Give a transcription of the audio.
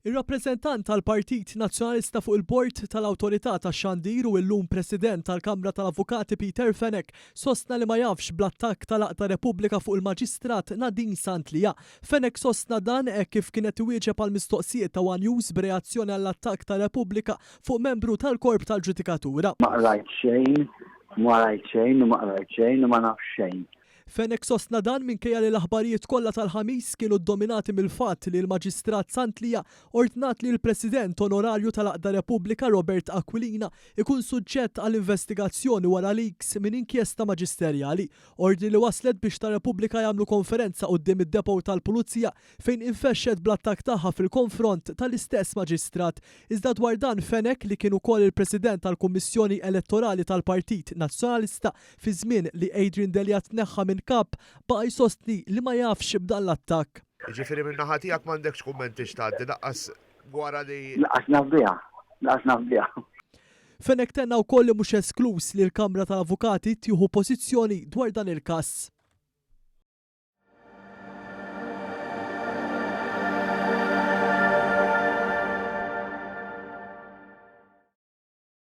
Ir-rappreżentant tal-Partit Nazzjonalista fuq il-Bord tal-Awtorità tax-Xandir u illum President tal-Kamra tal-Avukati Peter Fenech sostna li ma jafx bl-attakk tal-għaqda Repubblika fuq il-Maġistrat Nadine Sant Lia. Fenech sostna dan hekk kif kien qed iwieġeb għal mistoqsijiet ta' one News b'reazzjoni għall-attakk ta' Repubblika fuq membru tal-Korp tal-Ġudikatura. Ma qrajt xejn, ma rajt xejn u ma qrajt xejn u ma naf xejn. Fenech sostna dan minkejja li l-aħbarijiet kollha tal-Ħamis kienu ddominati mill-fatt li l-Maġistrat Sant Lia ordnat li l-President Onorarju tal-Għaqda Repubblika Robert Aquilina ikun suġġett għal investigazzjoni wara leaks minn inkjesta maġisterjali. Ordni li wasslet biex ta' Repubblika jagħmlu konferenza quddiem id-depot tal-Pulizija fejn infexxet bl-attakk tagħha fil-konfront tal-istess Maġistrat. Iżda dwar dan Fenech, li kien ukoll il-President tal-Kummissjoni Elettorali tal-Partit Nazzjonalista fi żmien li Adrian Delia tneħħa minn Kap, baqa' jsostni li ma jafx b'dan l-attakk. Jiġifieri min-naħa tiegħek m'għandekx kummenti x'tgħaddi lanqas wara li. Lanqas naf biha. Lanqas naf biha. Fenech tenna wkoll li mhux eskluż li l-Kamra tal-Avukati tieħu pożizzjoni dwar dan il-każ.